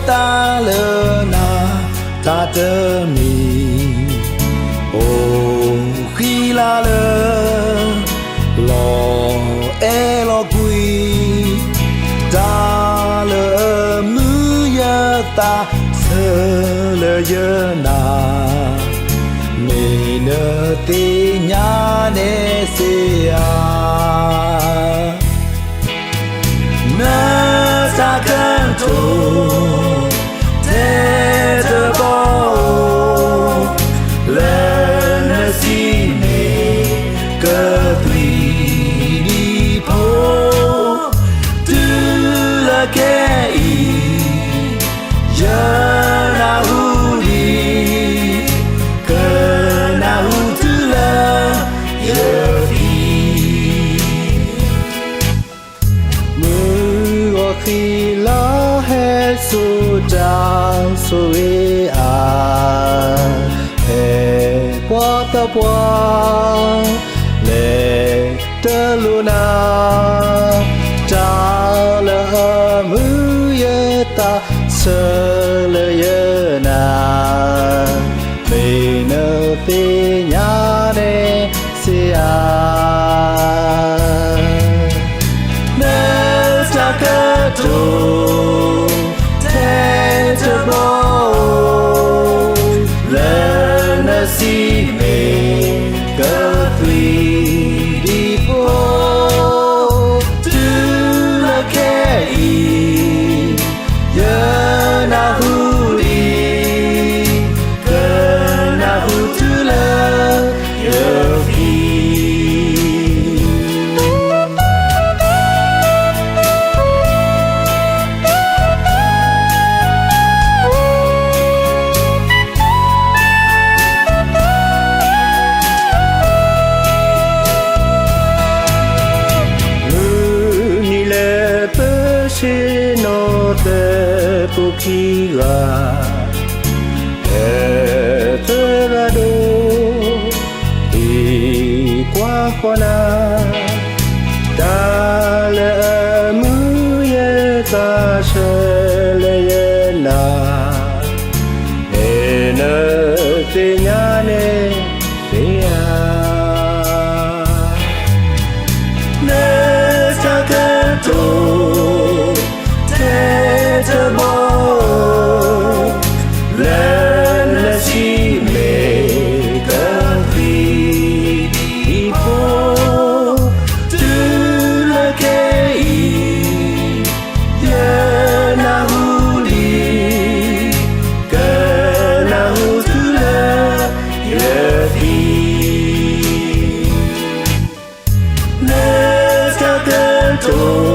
တၢ်လၢနၤ တၢ်တမံၤ အိၣ်ဃံလၤလၢ လီၤအဲၣ်လီၤကွံ တၢ်လၢအမုာ်ယသး ဆၢလၢယနၤ မ့ၢ်နသ့ၣ်ညါန့ၣ်စ့ဧါ. နတၢ်ကတိၤ ထဲတဘီအိၣ် လၢနစံးမ့ၢ် ကသွံၣ်ဒံဖိ တုၤလၢခဲအံၤ ယနၢ်ဟူလံ ကနၢ်ဟူတုၤလၢယသံ မုၢ်ဂီၤဃံလၤ ဟဲစိာ်တၢ်ဆိၣ်ဂ့ၤအါ ဖဲပှၤသးပှၢ် လဲၤတလိၣ်နၤ တၢ်လၢအမုာ်ယသး ဆၢလၢယနၤ မ့ၢ်နသ့ၣ်ညါန့ၣ်စ့ဧါ. နတၢ်ကတိၤ ထဲတဘီအိၣ် လၢနစံးမ့ၢ် ကသွံၣ်ဒံဖိ တုၤလၢခဲအံၤ ယနၢ်ဟူလံ ကနၢ်ဟူတုၤလၢယသံ မုၢ်နံၤလၢပဆ့ၣ်နီၤသၢကိးခံဂၤ ဟဲသၢဂၤဒိး သံကွၢ်ဃီၤနၤ တၢ်လၢအမုာ်ယသး ဆၢလၢယနၤ မ့ၢ်နသ့ၣ်ညါန့ၣ်စ့ဧါ. နတၢ်ကတိၤ ထဲတဘီအိၣ် လၢနစံးမ့ၢ်ကသွံၣ်ဒံဖိ တုၤလၢခဲအံၤ ယနၢ်ဟူလံ ကနၢ်ဟူတုၤလၢယသံ နတၢ်ကတိၤ